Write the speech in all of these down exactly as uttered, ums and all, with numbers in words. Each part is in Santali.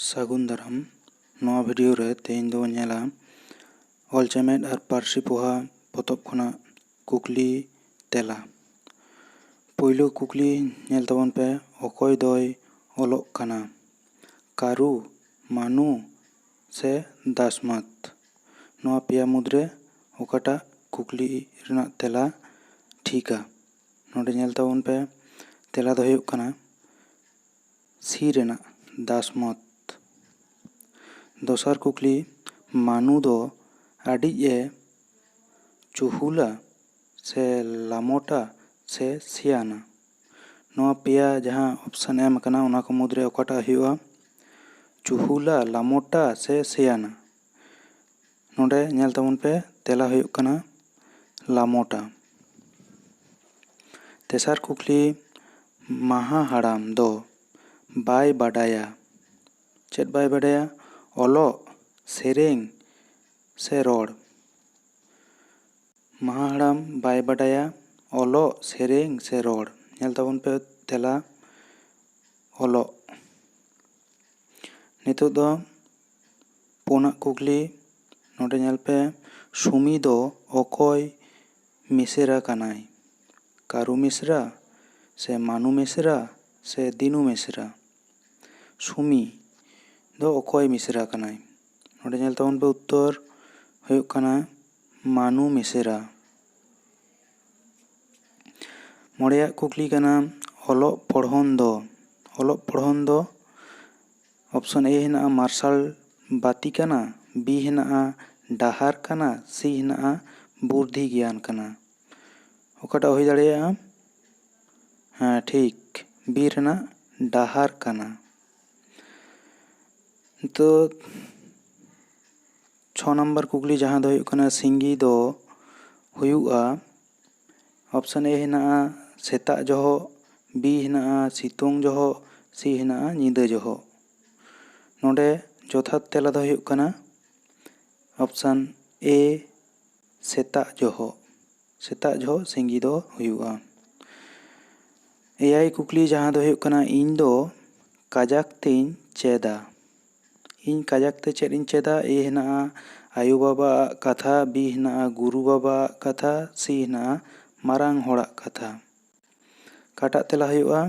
ᱥᱟᱹᱜᱩᱱ ᱫᱟᱨᱟᱢ᱾ ᱱᱚᱣᱟ ᱵᱷᱤᱰᱤᱭᱳ ᱨᱮ ᱛᱮᱦᱮᱧ ᱫᱚᱵᱚᱱ ᱧᱮᱞᱟ ᱚᱞ ᱪᱮᱢᱮᱫ ᱟᱨ ᱯᱟᱹᱨᱥᱤ ᱯᱚᱦᱟ ᱯᱚᱛᱚᱵ ᱠᱷᱚᱱᱟᱜ ᱠᱩᱠᱞᱤ ᱛᱮᱞᱟ᱾ ᱯᱳᱭᱞᱳ ᱠᱩᱠᱞᱤ ᱧᱮᱞ ᱛᱟᱵᱚᱱ ᱯᱮ, ᱚᱠᱚᱭ ᱫᱚᱭ ᱚᱞᱚᱜ ᱠᱟᱱᱟ? ᱠᱟᱹᱨᱩ, ᱢᱟᱱᱩ ᱥᱮ ᱫᱟᱥᱢᱟᱛ? ᱱᱚᱣᱟ ᱯᱮᱭᱟ ᱢᱩᱫᱽᱨᱮ ᱚᱠᱟᱴᱟᱜ ᱠᱩᱠᱞᱤ ᱨᱮᱱᱟᱜ ᱛᱮᱞᱟ ᱴᱷᱤᱠᱟ? ᱱᱚᱰᱮ ᱧᱮᱞ ᱛᱟᱵᱚᱱ ᱯᱮ, ᱛᱮᱞᱟ ᱫᱚ ᱦᱩᱭᱩᱜ ᱠᱟᱱᱟ ᱥᱤ ᱨᱮᱱᱟᱜ ᱫᱟᱥᱢᱚᱛ᱾ ᱫᱚᱥᱟᱨ ᱠᱩᱠᱞᱤ, ᱢᱟᱱᱩ ᱫᱚ ᱟᱹᱰᱤᱡ ᱮ ᱪᱩᱦᱩᱞᱟ ᱥᱮ ᱞᱟᱢᱚᱴᱟ ᱥᱮ ᱥᱮᱭᱟᱱᱟ? ᱱᱚᱣᱟ ᱯᱮᱭᱟ ᱡᱟᱦᱟᱸ ᱚᱯᱥᱮᱱ ᱮᱢ ᱟᱠᱟᱱᱟ, ᱚᱱᱟ ᱠᱚ ᱢᱩᱫᱽᱨᱮ ᱚᱠᱟᱴᱟᱜ ᱦᱩᱭᱩᱜᱼᱟ? ᱪᱩᱦᱩᱞᱟ, ᱞᱟᱢᱚᱴᱟ ᱥᱮ ᱥᱮᱭᱟᱱᱟ? ᱱᱚᱰᱮ ᱧᱮᱞ ᱛᱟᱵᱚᱱ ᱯᱮ, ᱛᱮᱞᱟ ᱦᱩᱭᱩᱜ ᱠᱟᱱᱟ ᱞᱟᱢᱚᱴᱟ᱾ ᱛᱮᱥᱟᱨ ᱠᱩᱠᱞᱤ, ᱢᱟᱦᱟ ᱦᱟᱲᱟᱢ ᱫᱚ ᱵᱟᱭ ᱵᱟᱰᱟᱭᱟ᱾ ᱪᱮᱫ ᱵᱟᱭ ᱵᱟᱰᱟᱭᱟ? ᱚᱞᱚᱜ, ᱥᱮᱨᱮᱧ ᱥᱮ ᱨᱚᱲ? ᱢᱟᱦᱟ ᱦᱟᱲᱟᱢ ᱵᱟᱭ ᱵᱟᱰᱟᱭᱟ ᱚᱞᱚᱜ, ᱥᱮᱨᱮᱧ ᱥᱮ ᱨᱚᱲ? ᱧᱮᱞ ᱛᱟᱵᱚᱱ ᱯᱮ ᱛᱮᱞᱟ, ᱚᱞᱚᱜ᱾ ᱱᱤᱛᱚᱜ ᱫᱚ ᱯᱩᱱᱟᱜ ᱠᱩᱠᱞᱤ, ᱱᱚᱰᱮ ᱧᱮᱞ ᱯᱮ, ᱥᱩᱢᱤ ᱫᱚ ᱚᱠᱚᱭ ᱢᱤᱥᱮᱨᱟ ᱠᱟᱱᱟᱭ? ᱠᱟᱹᱨᱩ ᱢᱤᱥᱨᱟ ᱥᱮ ᱢᱟᱱᱩ ᱢᱤᱥᱨᱟ ᱥᱮ ᱫᱤᱱᱩ ᱢᱤᱥᱨᱟ? ᱥᱩᱢᱤ ᱫᱚ ᱚᱠᱚᱭ ᱢᱤᱥᱨᱟ ᱠᱟᱱᱟᱭ? ᱱᱚᱰᱮ ᱧᱮᱞ ᱛᱟᱵᱚᱱ ᱯᱮ, ᱩᱛᱛᱚᱨ ᱦᱩᱭᱩᱜ ᱠᱟᱱᱟ ᱢᱟᱱᱩ ᱢᱤᱥᱨᱟ᱾ ᱢᱚᱬᱮᱭᱟᱜ ᱠᱩᱠᱞᱤ ᱠᱟᱱᱟ, ᱚᱞᱚᱜ ᱯᱚᱲᱦᱚᱱ ᱫᱚ, ᱚᱞᱚᱜ ᱯᱚᱲᱦᱚᱱ ᱫᱚ ᱚᱯᱥᱚᱱ ᱮ ᱦᱮᱱᱟᱜᱼᱟ ᱢᱟᱨᱥᱟᱞ ᱵᱟᱹᱛᱤ ᱠᱟᱱᱟ, ᱵᱤ ᱦᱮᱱᱟᱜᱼᱟ ᱰᱟᱦᱟᱨ ᱠᱟᱱᱟ, ᱥᱤ ᱦᱮᱱᱟᱜᱼᱟ ᱵᱩᱨᱫᱷᱤ ᱜᱮᱭᱟᱱ ᱠᱟᱱᱟ᱾ ᱚᱠᱟᱴᱟᱜ ᱦᱩᱭ ᱫᱟᱲᱮᱭᱟᱜᱼᱟ? ᱦᱮᱸ, ᱴᱷᱤᱠ, ᱵᱤ ᱨᱮᱱᱟᱜ ᱰᱟᱦᱟᱨ ᱠᱟᱱᱟ᱾ ᱱᱤᱛᱚᱜ ᱪᱷᱚ ᱱᱟᱢᱵᱟᱨ ᱠᱩᱠᱞᱤ, ᱡᱟᱦᱟᱸ ᱫᱚ ᱦᱩᱭᱩᱜ ᱠᱟᱱᱟ, ᱥᱤᱸᱜᱤ ᱫᱚ ᱦᱩᱭᱩᱜᱼᱟ, ᱚᱯᱥᱚᱱ ᱮ ᱦᱮᱱᱟᱜᱼᱟ ᱥᱮᱛᱟᱜ ᱡᱚᱦᱚᱜ, ᱵᱤ ᱦᱮᱱᱟᱜᱼᱟ ᱥᱤᱛᱩᱝ ᱡᱚᱦᱚᱜ, ᱥᱤ ᱦᱮᱱᱟᱜᱼᱟ ᱧᱤᱫᱟᱹ ᱡᱚᱦᱚᱜ᱾ ᱱᱚᱰᱮ ᱡᱚᱛᱷᱟᱛ ᱛᱮᱞᱟ ᱫᱚ ᱦᱩᱭᱩᱜ ᱠᱟᱱᱟ ᱚᱯᱥᱚᱱ ᱮ, ᱥᱮᱛᱟᱜ ᱡᱚᱦᱚᱜ᱾ ᱥᱮᱛᱟᱜ ᱡᱚᱦᱚᱜ ᱥᱤᱸᱜᱤ ᱫᱚ ᱦᱩᱭᱩᱜᱼᱟ᱾ ᱮᱭᱟᱭ ᱠᱩᱠᱞᱤ, ᱡᱟᱦᱟᱸ ᱫᱚ ᱦᱩᱭᱩᱜ ᱠᱟᱱᱟ, ᱤᱧ ᱫᱚ ᱠᱟᱡᱟᱠ ᱛᱤᱧ ᱪᱮᱫᱟ᱾ ᱤᱧ ᱠᱟᱡᱟᱠ ᱛᱮ ᱪᱮᱫ ᱤᱧ ᱪᱮᱫᱟ? A ᱦᱮᱱᱟᱜᱼᱟ ᱟᱭᱳ ᱵᱟᱵᱟᱣᱟᱜ ᱠᱟᱛᱷᱟ, B ᱦᱮᱱᱟᱜᱼᱟ ᱜᱩᱨᱩ ᱵᱟᱵᱟᱣᱟᱜ ᱠᱟᱛᱷᱟ, C ᱦᱮᱱᱟᱜᱼᱟ ᱢᱟᱨᱟᱝ ᱦᱚᱲᱟᱜ ᱠᱟᱛᱷᱟ᱾ ᱚᱠᱟᱴᱟᱜ ᱛᱮᱞᱟ ᱦᱩᱭᱩᱜᱼᱟ?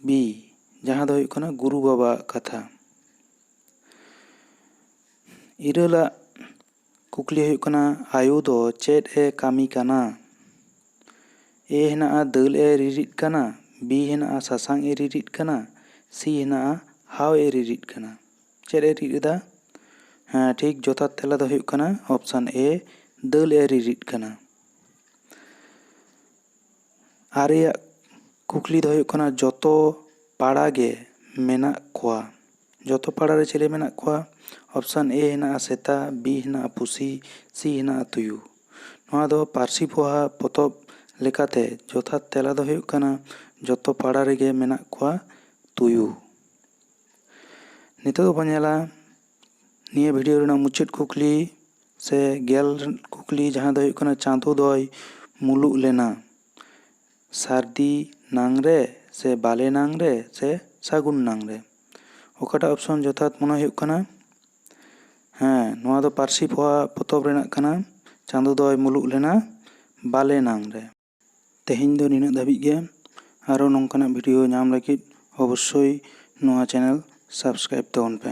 B, ᱡᱟᱦᱟᱸ ᱫᱚ ᱦᱩᱭᱩᱜ ᱠᱟᱱᱟ ᱜᱩᱨᱩ ᱵᱟᱵᱟᱣᱟᱜ ᱠᱟᱛᱷᱟ᱾ ᱤᱨᱟᱹᱞᱟᱜ ᱠᱩᱠᱞᱤ ᱦᱩᱭᱩᱜ ᱠᱟᱱᱟ, ᱟᱭᱳ ᱫᱚ ᱪᱮᱫ ᱮ ᱠᱟᱹᱢᱤ ᱠᱟᱱᱟ? A ᱦᱮᱱᱟᱜᱼᱟ ᱫᱟᱹᱞ ᱮ ᱨᱤᱨᱤᱫ ᱠᱟᱱᱟ, B ᱦᱮᱱᱟᱜᱼᱟ ᱥᱟᱥᱟᱝ ᱮ ᱨᱤᱨᱤᱫ ᱠᱟᱱᱟ, C ᱦᱮᱱᱟᱜᱼᱟ ᱦᱟᱣ ᱮ ᱨᱤᱨᱤᱫ ᱠᱟᱱᱟ᱾ ᱪᱮᱫ ᱮ ᱨᱤᱫ ᱮᱫᱟ? ᱦᱮᱸ, ᱴᱷᱤᱠ ᱡᱚᱛᱷᱟᱛ ᱛᱮᱞᱟ ᱫᱚ ᱦᱩᱭᱩᱜ ᱠᱟᱱᱟ option A, ᱫᱟᱹᱞ ᱮ ᱨᱤᱨᱤᱫ ᱠᱟᱱᱟ᱾ ᱟᱨᱮᱭᱟᱜ ᱠᱩᱠᱞᱤ ᱫᱚ ᱦᱩᱭᱩᱜ ᱠᱟᱱᱟ, ᱡᱚᱛᱚ ᱯᱟᱲᱟ ᱜᱮ ᱢᱮᱱᱟᱜ ᱠᱚᱣᱟ᱾ ᱡᱚᱛᱚ ᱯᱟᱲᱟ ᱨᱮ ᱪᱤᱞᱤ ᱢᱮᱱᱟᱜ ᱠᱚᱣᱟ? Option A ᱦᱮᱱᱟᱜᱼᱟ ᱥᱮᱛᱟ, B ᱦᱮᱱᱟᱜᱼᱟ ᱯᱩᱥᱤ, C ᱦᱮᱱᱟᱜᱼᱟ ᱛᱩᱭᱩ᱾ ᱱᱚᱣᱟ ᱫᱚ ᱯᱟᱹᱨᱥᱤ ᱯᱚᱦᱟ ᱯᱚᱛᱚᱵ ᱞᱮᱠᱟᱛᱮ ᱡᱚᱛᱷᱟᱛ ᱛᱮᱞᱟ ᱫᱚ ᱦᱩᱭᱩᱜ ᱠᱟᱱᱟ, ᱡᱚᱛᱚ ᱯᱟᱲᱟ ᱨᱮᱜᱮ ᱢᱮᱱᱟᱜ ᱠᱚᱣᱟ ᱛᱩᱭᱩ᱾ ᱱᱤᱛᱚᱜ ᱫᱚᱵᱚᱱ ᱧᱮᱞᱟ ᱱᱤᱭᱟᱹ video ᱨᱮᱱᱟᱜ ᱢᱩᱪᱟᱹᱫ ᱠᱩᱠᱞᱤ ᱥᱮ ᱜᱮᱞ ᱠᱩᱠᱞᱤ, ᱡᱟᱦᱟᱸ ᱫᱚ ᱦᱩᱭᱩᱜ ᱠᱟᱱᱟ, ᱪᱟᱸᱫᱚ ᱫᱚᱭ ᱢᱩᱞᱩᱜ ᱞᱮᱱᱟ ᱥᱟᱹᱨᱫᱤ ᱱᱟᱝ ᱨᱮ ᱥᱮ ᱵᱟᱞᱮ ᱱᱟᱝ ᱨᱮ ᱥᱮ ᱥᱟᱹᱜᱩᱱ ᱱᱟᱝ ᱨᱮ? ᱚᱠᱟᱴᱟᱜ option ᱡᱚᱛᱷᱟᱛ ᱢᱚᱱᱮ ᱦᱩᱭᱩᱜ ᱠᱟᱱᱟ? ᱦᱮᱸ, ᱱᱚᱣᱟ ᱫᱚ ᱯᱟᱹᱨᱥᱤ ᱯᱚᱦᱟ ᱯᱚᱛᱚᱵ ᱨᱮᱱᱟᱜ ᱠᱟᱱᱟ, ᱪᱟᱸᱫᱚ ᱫᱚᱭ ᱢᱩᱞᱩᱜ ᱞᱮᱱᱟ ᱵᱟᱞᱮ ᱱᱟᱝ ᱨᱮ᱾ ᱛᱮᱦᱮᱧ ᱫᱚ ᱱᱤᱱᱟᱹᱜ ᱫᱷᱟᱹᱵᱤᱡ ᱜᱮ᱾ ᱟᱨᱚ ᱱᱚᱝᱠᱟᱱᱟᱜ video ᱧᱟᱢ ᱞᱟᱹᱜᱤᱫ ᱚᱵᱚᱥᱥᱳᱭ ᱱᱚᱣᱟ channel subscribe ᱛᱟᱵᱚᱱ ᱯᱮ᱾